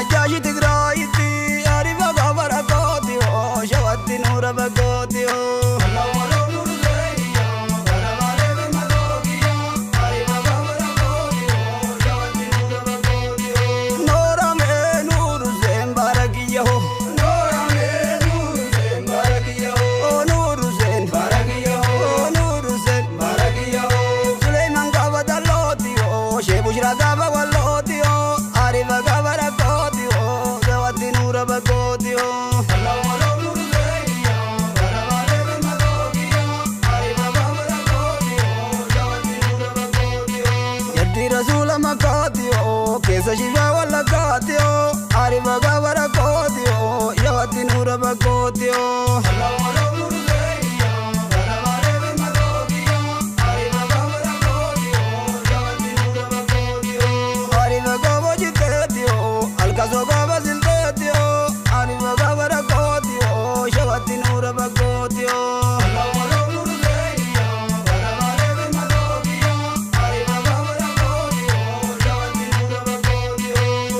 Najjaashi Tigraayitti arifa gaafa rakkooti hoo shawatti nuura bakkooti hoo. Nooramee nuuru seen barakiyya hoo. Nooramee nuuru seen barakiyya hoo. Nuuru seen barakiyya hoo. Nuuru seen barakiyya hoo. Suleiman gaafa dallooti hoo. Shee Bushra gaafa wallooti hoo. Arifa gaafa rakkooti hoo. Shawatti nuura bakkooti hoo. Yaddi rasuula makkaati hoo. Keessa shifaa wallaggaati hoo. Arifa gaafa rakkooti hoo. Shawatti nuura bakkooti hoo. Arifa gaafa jitteeti hoo. Alkasoo gaafa silteeti hoo. Arifa gaafa rakkooti hoo. Shawatti nuura bakkooti hoo.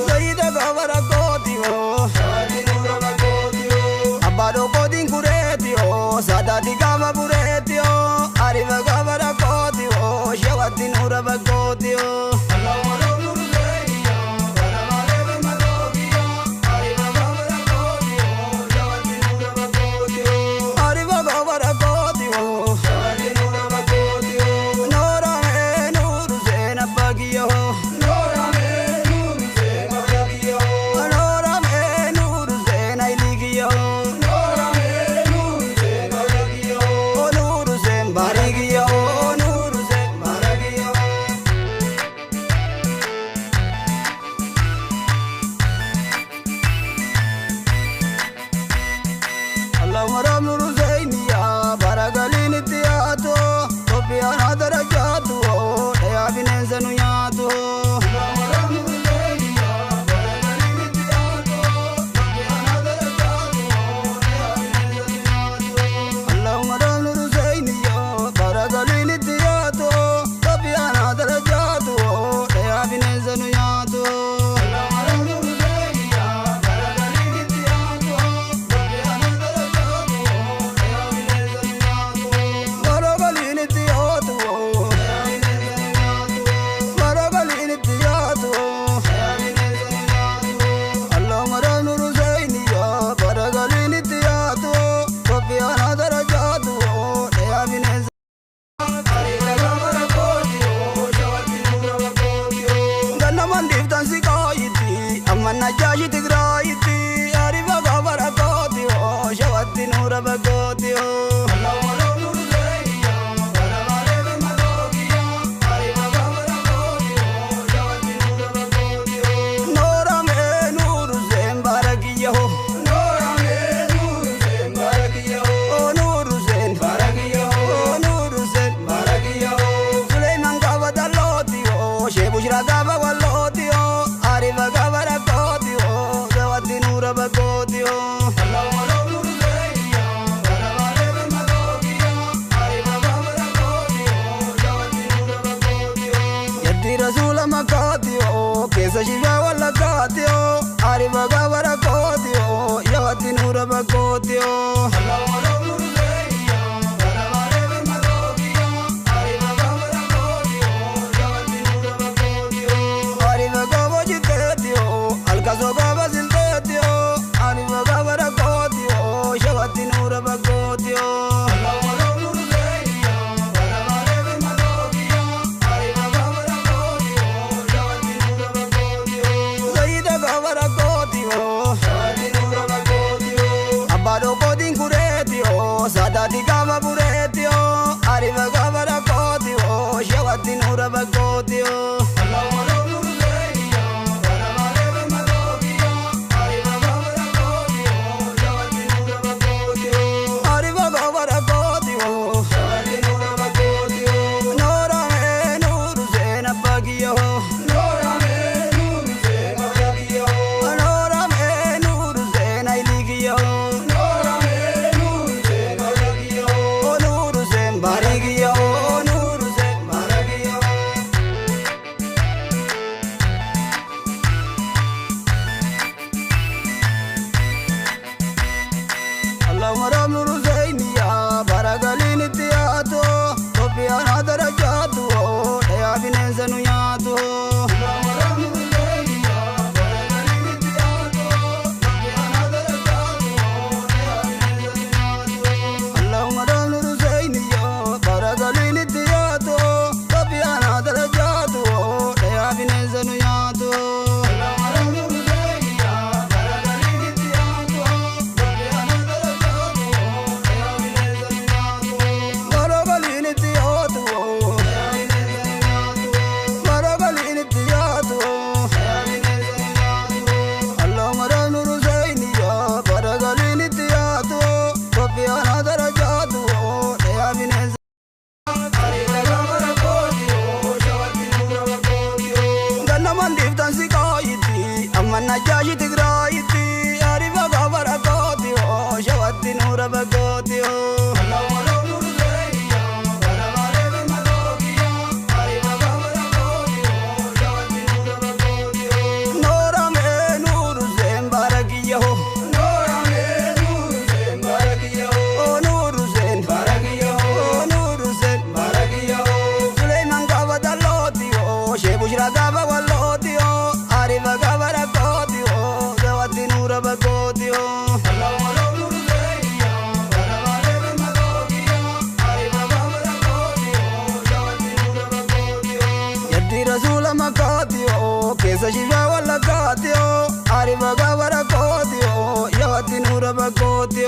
Zayida gaafa rakkooti hoo. Abbaa dhokkootiin kureeti hoo. Saadaati gaafa bureeti hoo. Arifa gaafa rakkooti hoo. Shawatti nuura bakkooti hoo. Arifa gaafa rakkooti hoo. Nooramee nuuru seen abbaa kiyya hoo. Nooramee nuuru seen ayilii kiyya hoo. Nuuru seen barii kiyya hoo. Nuuru seen barii kiyya hoo. Allahumma rabb nuru zeyniya baragaliin itti yaatu Toophiyaan haa darajaatu dhayaa bineensa nu nyaatu. Allahumma rabb nuru zeyniya baragaliin itti yaatu Toophiyaan haa darajaatu dhayaa bineensa nu nyaatu. Baragaliin itti yaatu baragaliin itti yaatu. Allahumma rabb nuru zeyniya baragaliin itti yaatu Toophiyaan haa darajaatu dhayaa bineensa. Gannaman dhiiftan si qaayitti amma najjaashi Tigraayitti arifa gaafa rakkooti hoo shawatti nuura bakkooti hoo. Nooramee nuuru seen barakiyya hoo. Nooramee nuuru seen barakiyya hoo. Nuuru seen barakiyya hoo. Nuuru seen barakiyya hoo. Suleiman gaafa dallooti hoo. Shee Bushra gaafa wallooti hoo. Arifa gaafa rakkooti hoo. Shawatti nuura bakkooti hoo. Yaddi rasuula makkaati hoo. Keessa shifaa wallaggaati hoo. Arifa gaafa rakkooti hoo. Shawatti nuura bakkooti hoo. Arifa gaafa jitteeti hoo. Alkasoo gaafa silteeti hoo. Arifa gaafa rakkooti hoo. Shawatti nuura bakkooti hoo. Zayida gaafa rakkooti hoo. Abbaa dhokkootiin kureeti. Najjaashi Tigraayitti arifa gabara kooti shawatti nuura bagooti. Noorame nuuru seen barakiyyaho. Nuuru seen nuuru seen Suleyman gaba dallooti shee bushra gaba wallooti arifa gabara kooti shawatti nuura bagooti. Yaddi rasuula makkaati keessa shifaa wallaggaati arifa gabara kooti shawatti nuura bagooti.